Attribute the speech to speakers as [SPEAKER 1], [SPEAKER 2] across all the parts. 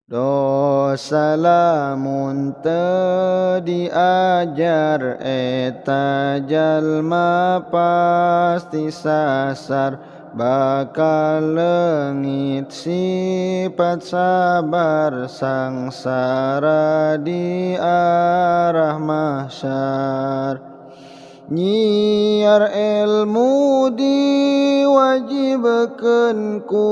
[SPEAKER 1] Dosa lamun teu diajar eta jalma pasti sasar bakal leungit sifat sabar sangsara di arah mahsyar. Nyiar ilmu diwajibkeun ku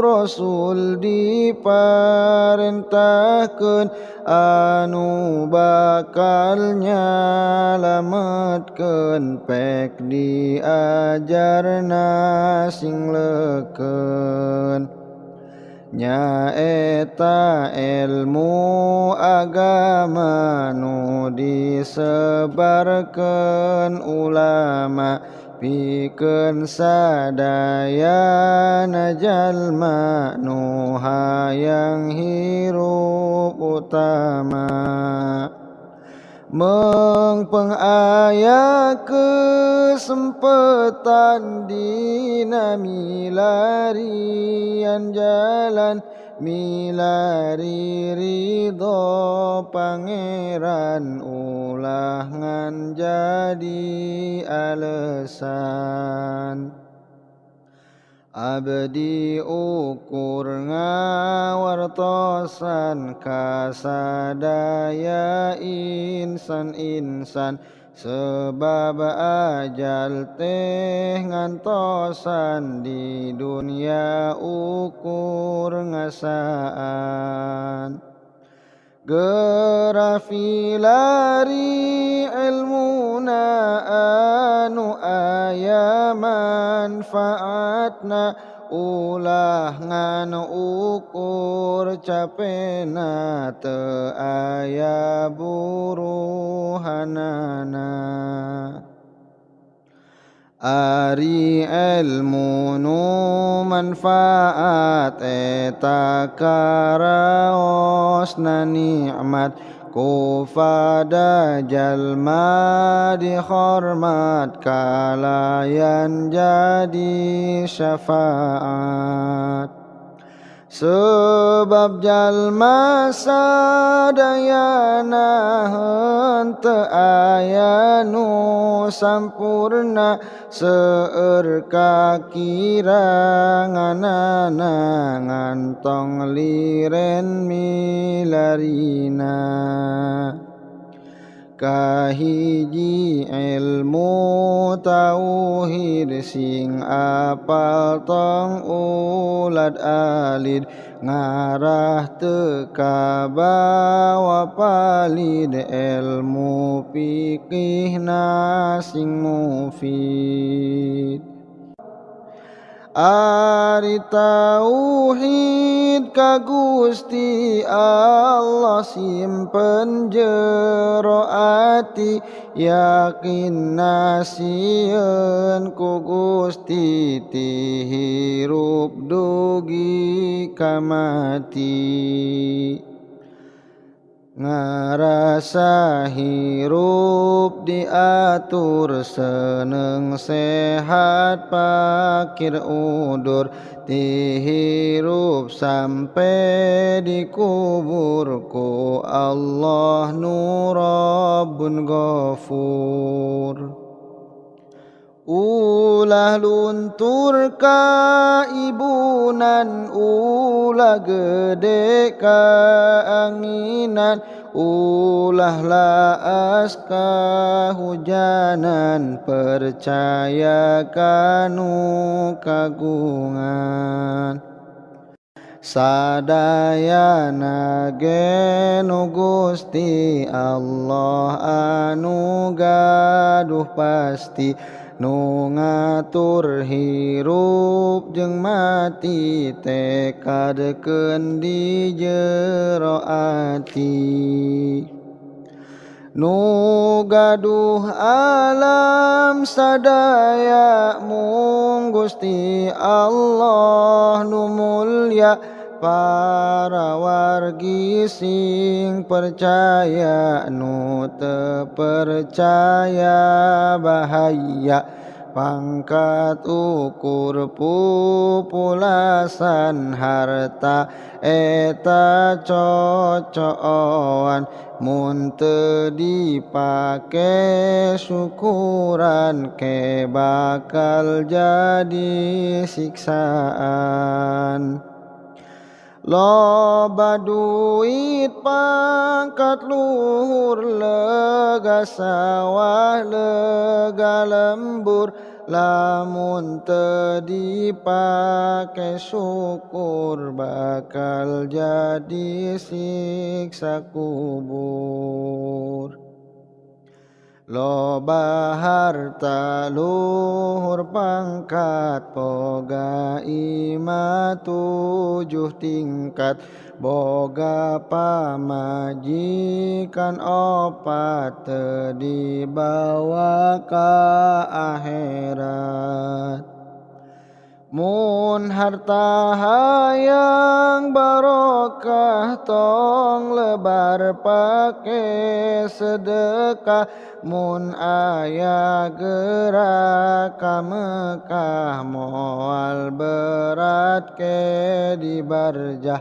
[SPEAKER 1] Rasul diparentahkeun anu bakal nyalametkeun pek diajarna sing leukeun. Nyaeta ilmu agama nu disebarkeun ulama pikeun sadayana jalma nu hayang hirup utama. Mengpeng aya kesempatan dina milarian jalan milari ridho pangeran ulah ngan jadi alasan. Abdi ukur ngawartosan kasadaya insan-insan sebab ajal teh ngantosan di dunia ukur ngasaan. Gerafi lari ilmuna anu aya manfaatna ulah ngan ukur capena teu aya buruhanana. Ari ilmu nu manfaat eta karaosna nikmat ku fada jalma dihormat kalayan jadi syafaat. Sebab jalma sadayana henteu aya nu sampurna seueur kakiranganana ngantong liren milarina. Kahiji ilmu tauhid sing apal tong ulad alid ngarah teu kabawa palid ilmu fikihna sing mufid. Ari tauhid ka Gusti Allah simpen jero ati yakin nasieun ku Gusti ti hirup dugi ka mati. Ngarasa hirup diatur seneng sehat pakir udur ti hirup sampai dikubur ku Allah nu Rabbun Ghafur. Ulah luntur ka ibunan ulah gede ka anginan ulah laas ka hujanan percaya kanu kagungan. Sadayana ge nu Gusti Allah anu gaduh pasti nu ngatur hirup jeung mati tekadkeun di jero ati. Nu gaduh alam sadaya mung Gusti Allah nu mulya para wargi sing percaya nu teu percaya bahaya pangkat ukur pupulasan harta eta cocoan mun teu dipake syukuran ke bakal jadi siksaan. Loba duit pangkat luhur lega sawah lega lembur lamun teu dipake syukur bakal jadi siksa kubur. Loba harta luhur pangkat boga imah 7 tingkat boga pamajikan 4 teu dibawa ka akhirat. Mun harta hayang barokah tong lebar pake sedekah mun aya gerak ka Mekah moal berat ke di barjah.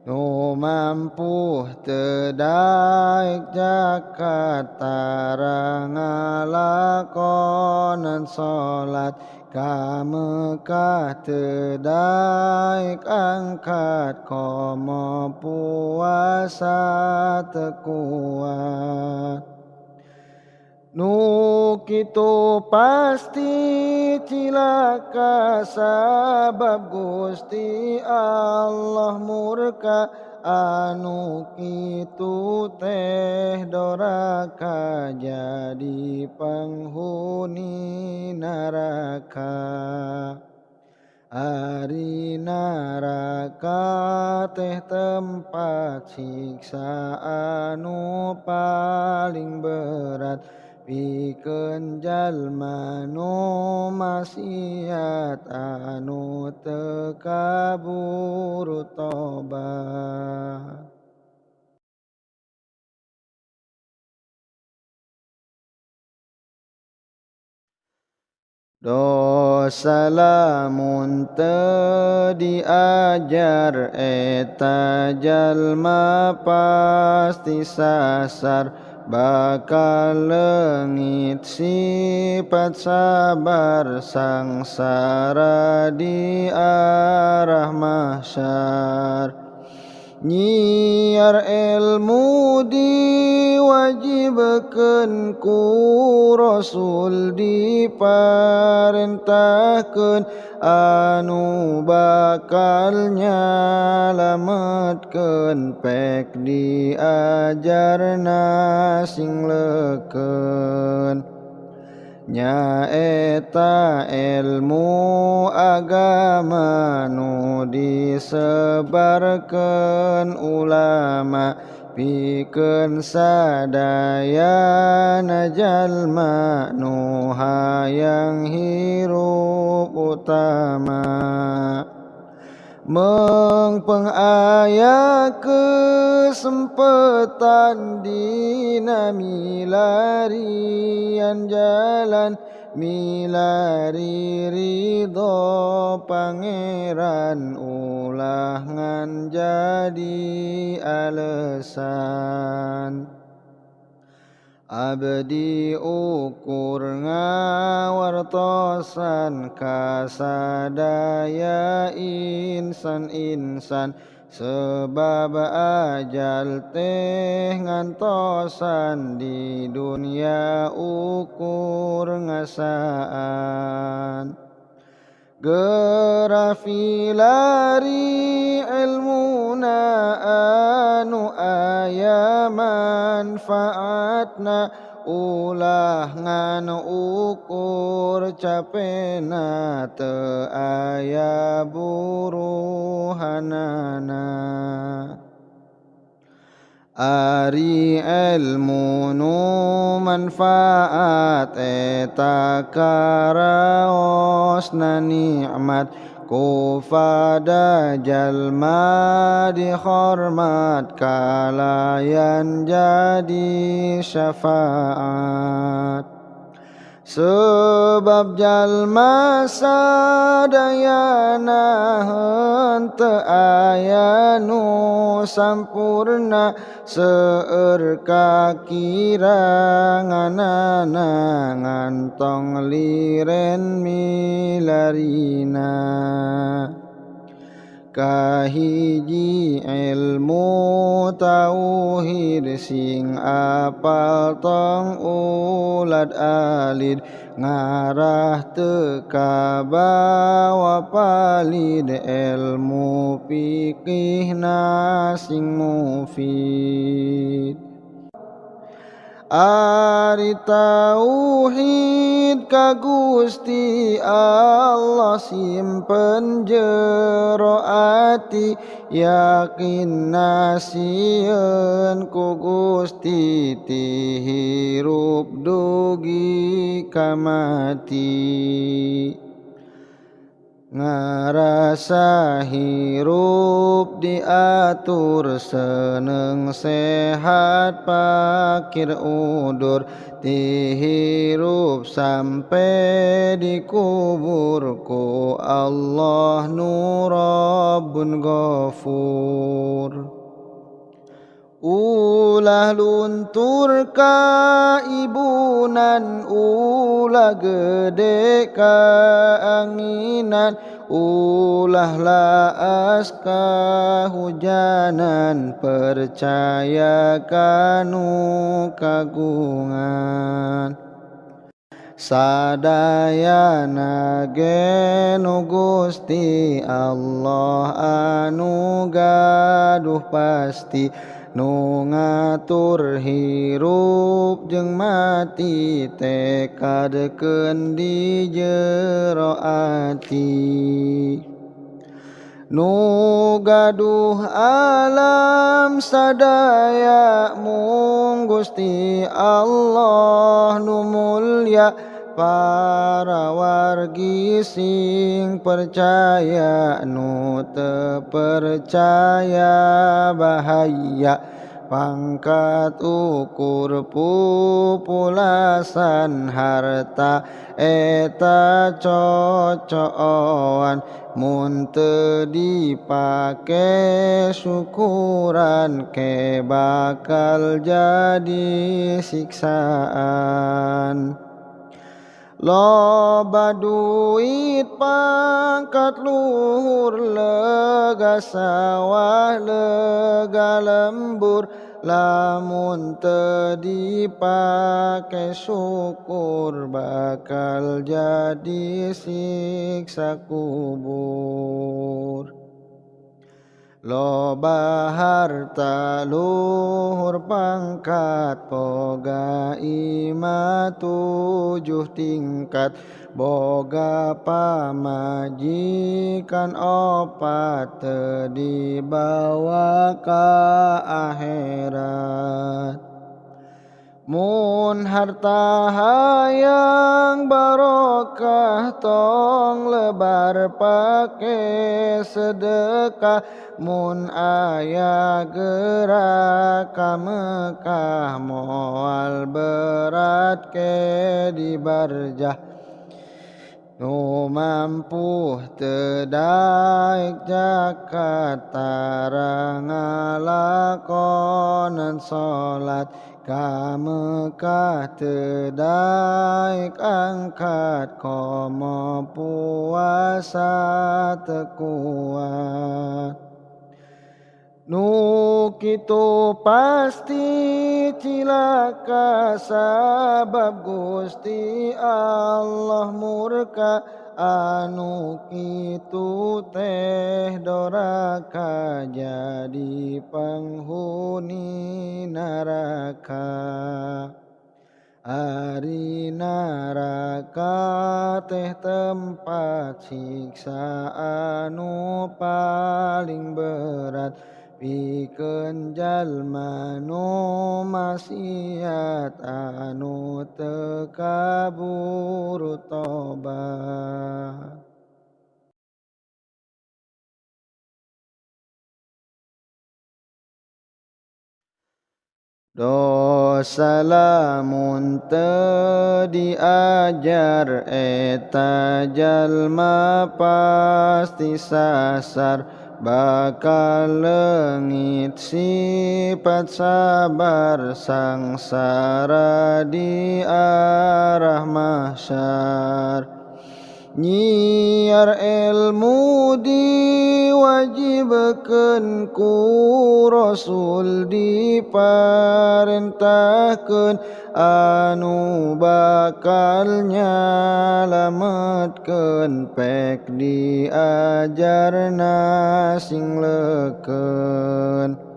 [SPEAKER 1] Nu mampu teu daek zakat tara ngalakonan salat ka Mekah teu daek angkat komo puasa teu kuat. Nu kitu pasti cilaka sabab Gusti Allah murka anu kitu teh doraka jadi penghuni neraka. Ari neraka teh tempat siksa anu paling berat pikeun jalma nu maksiat anu teu kaburu tobat. Dosa lamun teu diajar eta jalma pasti sasar bakal leungit sifat sabar sangsara di arah mahsyar. Nyiar ilmu diwajibkeun ku Rasul diparentahkeun anu bakal nyalametkeun pek diajarna sing leukeun. Nyaeta ilmu agama nu disebarkeun ulama pikeun sadayana jalma nu hayang hirup utama. Mengpeng aya kesempatan dina milarian jalan milari ridho pangeran ulah ngan jadi alasan. Abdi ukur ngawartosan kasadaya insan-insan sebab ajal teh ngantosan di dunia ukur ngasaan. Gerafi lari ilmuna anu aya manfaatna ulah ngan ukur capena teu aya buruhanana. Ari ilmu nu manfaat eta karaosna nikmat kufada jalma dihormat kalayan jadi syafaat. Sebab jalma sadayana henteu aya nu sampurna seueur kakiranganana ngantong liren milarina. Kahiji ilmu tauhid sing apal tong ulad alid ngarah teu kabawa palid ilmu fikihna sing mufid. Ari tauhid ka Gusti Allah simpen jero ati yakin nasieun ku Gusti ti hirup dugi ka mati. Ngarasa hirup diatur seneng sehat pakir udur ti hirup sampai dikubur ku Allah nu Rabbun Ghafur. Ulah luntur ka ibunan ulah gede ka anginan ulah laas kahujanan percaya kanu kagungan. Sadayana ge nu Gusti Allah anu gaduh pasti nu ngatur hirup jeung mati tekadkeun di jero ati. Nu gaduh alam sadaya mung Gusti Allah nu mulya para wargi sing percaya nu teu percaya bahaya pangkat ukur pupulasan harta eta cocoan mun teu dipake syukuran ke bakal jadi siksaan. Loba duit pangkat luhur lega sawah lega lembur lamun teu dipake syukur bakal jadi siksa kubur. Loba harta luhur pangkat boga imah 7 tingkat boga pamajikan 4 teu dibawa ka akhirat. Mun harta hayang barokah tong lebar pake sedekah mun aya gerak ka Mekah moal berat ke di barjah. Nu mampu teu daek zakat tara ngalakonan salat ka Mekah teu daek angkat komo puasa teu kuat. Nu kitu pasti cilaka sabab Gusti Allah murka anu kitu teh doraka jadi penghuni neraka. Ari neraka teh tempat siksa anu paling berat pikeun jalma nu maksiat anu teu kaburu tobat. Dosa lamun teu diajar eta jalma pasti sasar bakal leungit sifat sabar sangsara di arah mahsyar. Nyiar ilmu diwajibkeun ku Rasul diparentahkeun anu bakal nyalametkeun pek diajarna sing leukeun.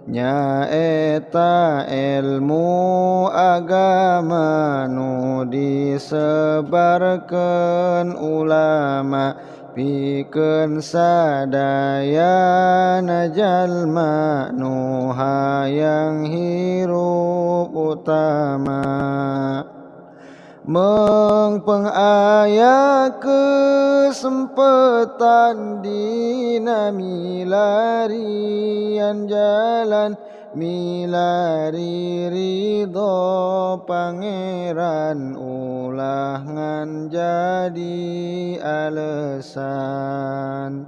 [SPEAKER 1] Nyaeta ilmu agama nu disebarkeun ulama pikeun sadayana jalma nu hayang hirup utama. Mengpeng aya kesempatan dina milarian jalan milari ridho pangeran ulah ngan jadi alasan.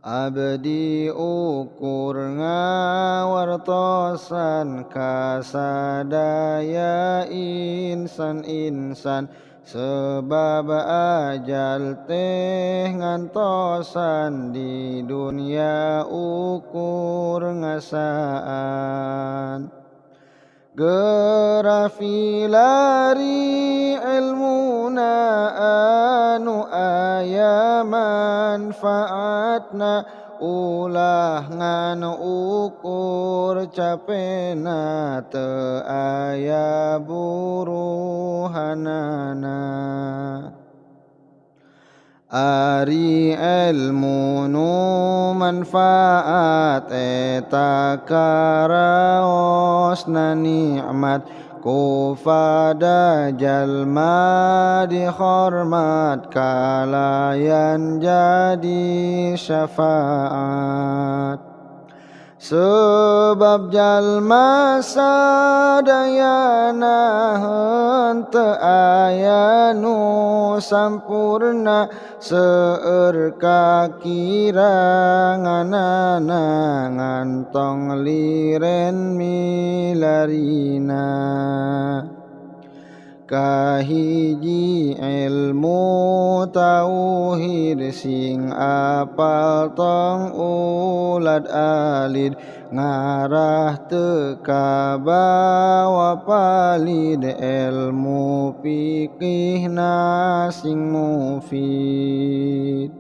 [SPEAKER 1] Abdi ukur ngawartosan kasadaya insan-insan sebab ajal teh ngantosan di dunia ukur ngasaan. Gerafilari ilmuna anu aya manfaatna ulah ngan ukur capena teu aya buruhanana. Ari ilmu nu manfaat eta karaosna nikmat kufada jalma dihormat kalayan jadi syafaat. Sebab jalma sadayana henteu aya nu sampurna seueur kakiranganana ngantong liren milarina. Kahiji ilmu tauhid sing apal tong ulad alid ngarah teu kabawa palid ilmu fikihna sing mufid.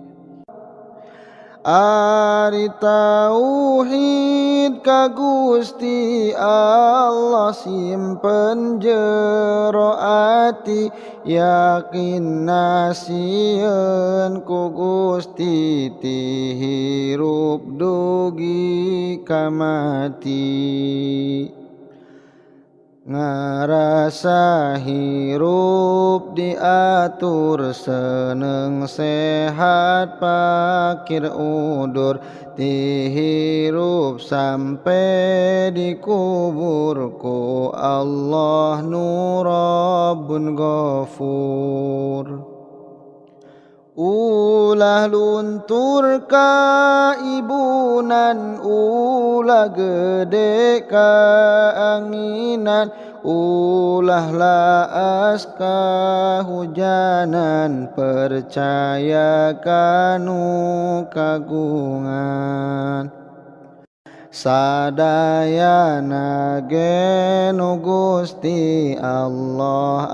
[SPEAKER 1] Ari tauhid ka Gusti Allah simpen jero ati yakin nasieun ku Gusti ti hirup dugi ka mati. Ngarasa hirup diatur seneng sehat pakir udur ti hirup sampai dikubur ku Allah nu Rabbun Ghafur. Ulah luntur ka ibunan ulah gede ka anginan ulah laas ka hujanan percaya kanu kagungan. Sadayana ge nu Gusti Allah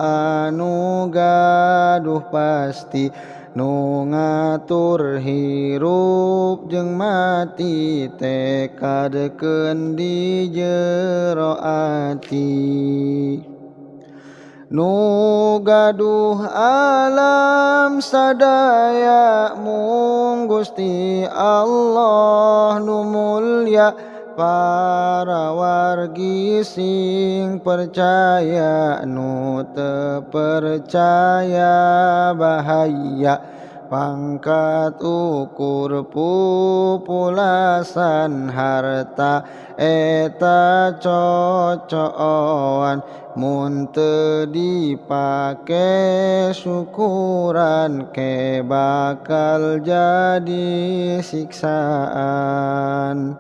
[SPEAKER 1] anu gaduh pasti nu ngatur hirup jeung mati tekadkeun di jero ati. Nu gaduh alam sadaya mung Gusti Allah nu mulya para wargi sing percaya nu teu percaya bahaya Pangkat ukur pupulasan harta eta cocoan mun teu dipake syukuran ke bakal jadi siksaan.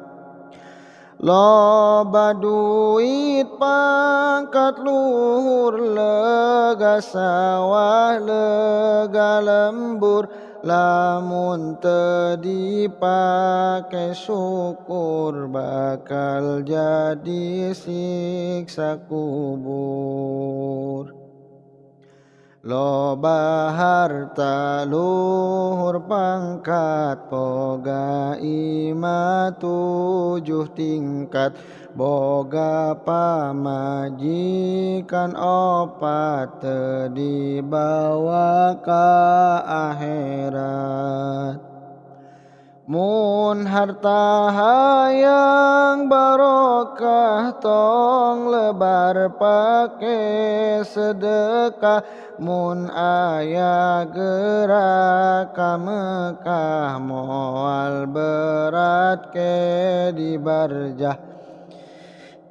[SPEAKER 1] Loba duit pangkat luhur lega sawah lega lembur lamun teu dipake syukur bakal jadi siksa kubur. Loba harta luhur pangkat boga imah 7 tingkat boga pamajikan 4 teu dibawa ka akhirat. Mun harta hayang barokah tong lebar pake sedekah mun aya gerak ka Mekah moal berat ke di barjah.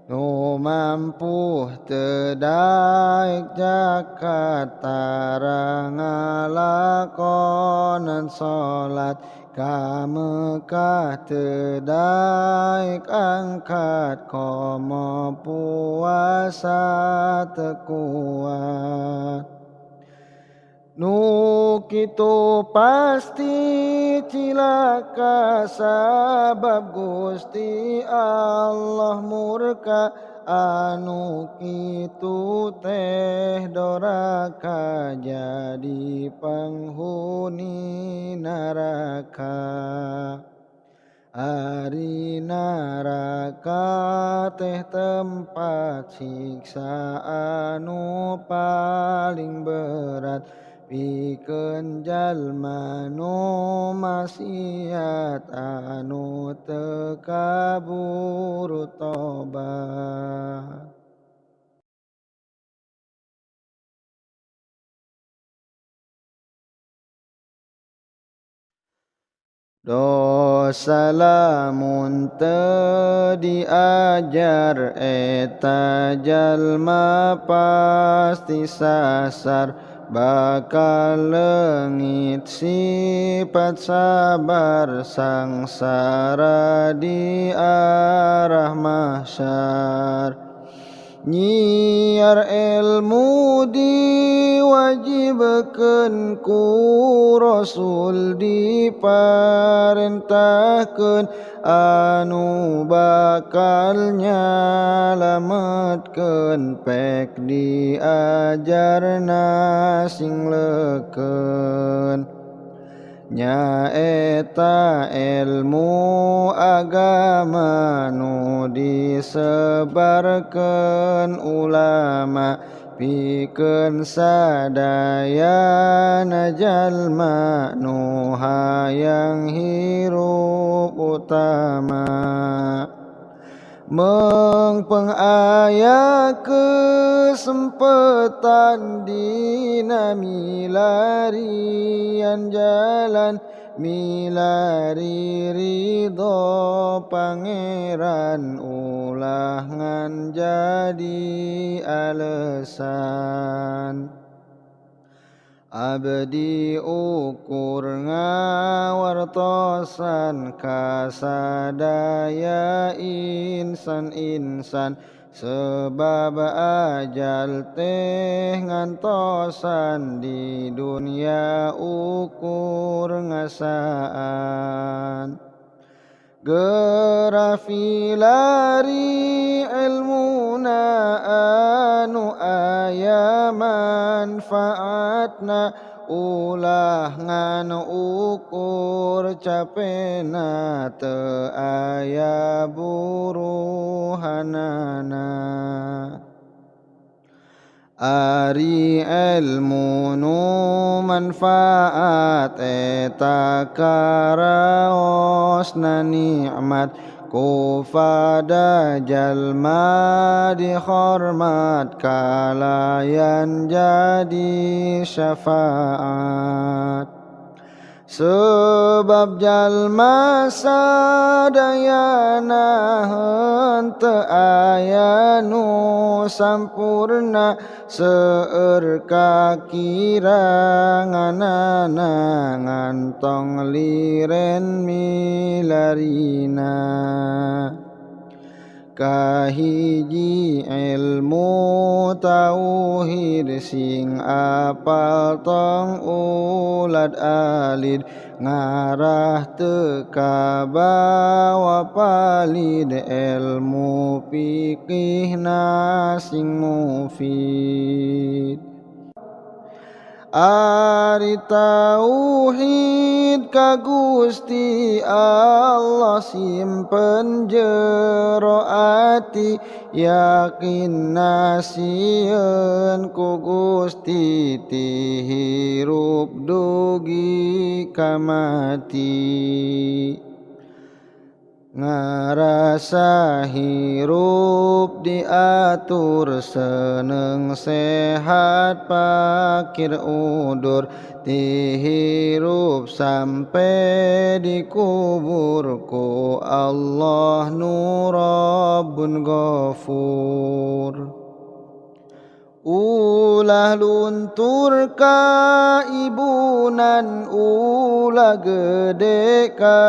[SPEAKER 1] Nu mampu teu daek zakat tara ngalakonan salat ka Mekah teu daek angkat komo puasa teu kuat. Nu kitu pasti cilaka sabab Gusti Allah murka anu kitu teh doraka jadi penghuni neraka. Ari neraka teh tempat siksa anu paling berat pikeun jalma nu maksiat anu teu kaburu tobat. Dosa lamun teu diajar eta jalma pasti sasar bakal leungit sifat sabar sangsara di arah mahsyar. Nyiar ilmu diwajibkeun ku Rasul diparentahkeun anu bakal nyalametkeun pek diajarna sing leukeun. Nyaeta ilmu agama nu disebarkeun ulama pikeun sadayana jalma nu hayang hirup utama. Mengpeng aya kesempatan dina milarian jalan milari ridho pangeran ulah ngan jadi alasan. Abdi ukur ngawartosan kasadaya insan-insan sebab ajal teh ngantosan di dunia ukur ngasaan. Gerafi lari ilmuna anu aya manfaatna ulah ngan ukur capena teu aya buruhanana. Ari ilmu nu manfaat eta karaosna nikmat kufada jalma dihormat kalayan jadi syafaat. Sebab jalma sadayana henteu aya nu sampurna seueur kakiranganana ngantong liren milarina. Kahiji ilmu tauhid sing apal tong ulad alid ngarah teu kabawa palid ilmu fikihna sing mufid. Ari tauhid ka Gusti Allah simpen jero ati yakin nasieun ku Gusti ti hirup dugi ka mati. Ngarasa hirup diatur seneng sehat pakir udur ti hirup sampai dikubur ku Allah nu Rabbun Ghafur. Ulah luntur ka ibunan ulah gede ka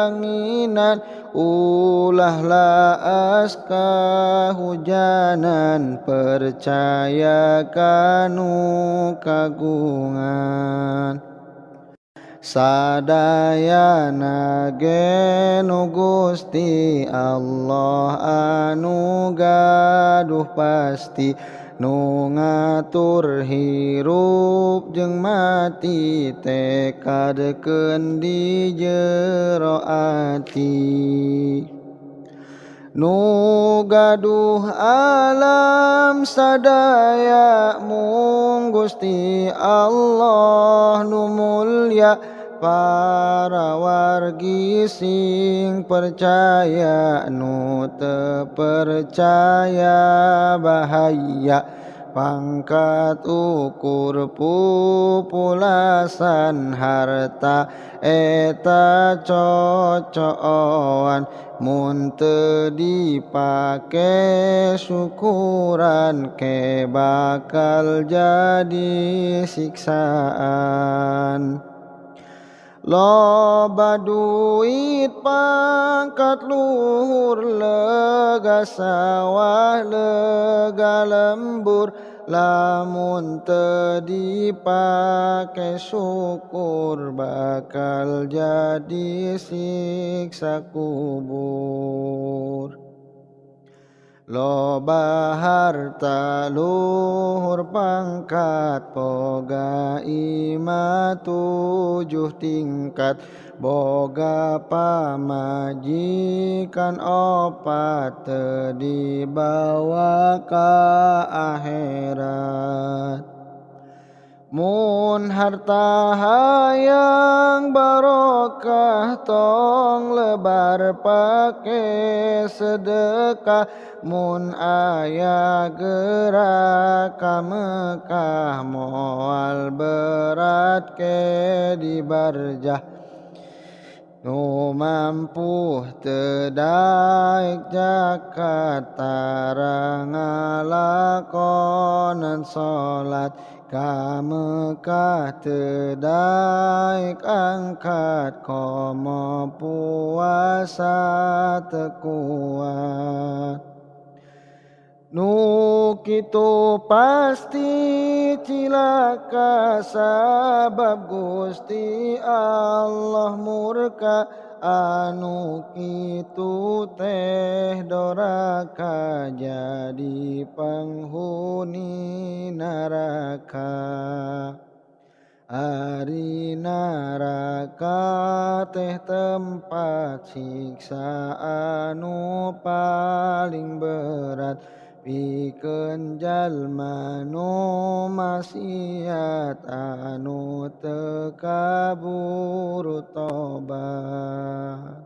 [SPEAKER 1] anginan ulah laas ka hujanan percaya kanu kagungan. Sadayana ge nu Gusti Allah anu gaduh pasti nu ngatur hirup jeung mati tekadkeun di jero ati. Nu gaduh alam sadaya mung Gusti Allah nu mulya para wargi sing percaya nu teu percaya bahaya pangkat ukur pupulasan harta eta cocoan mun teu dipake syukuran ke bakal jadi siksaan. Loba duit pangkat luhur lega sawah lega lembur lamun teu dipake syukur bakal jadi siksa kubur. Loba harta luhur pangkat boga ima 7 tingkat boga pamajikan 4 teu dibawa ka akhirat. Mun harta hayang barokah tong lebar pake sedekah mun aya gerak ka Mekah moal berat ke di barjah. Nu mampu teu daek zakat tara ngalakonan salat ka Mekah teu daek angkat komo puasa teu kuat. Nu kitu pasti cilaka sabab Gusti Allah murka anu kitu teh doraka jadi penghuni neraka. Ari neraka teh tempat siksa anu paling berat pikeun jalma nu maksiat anu teu kaburu tobat.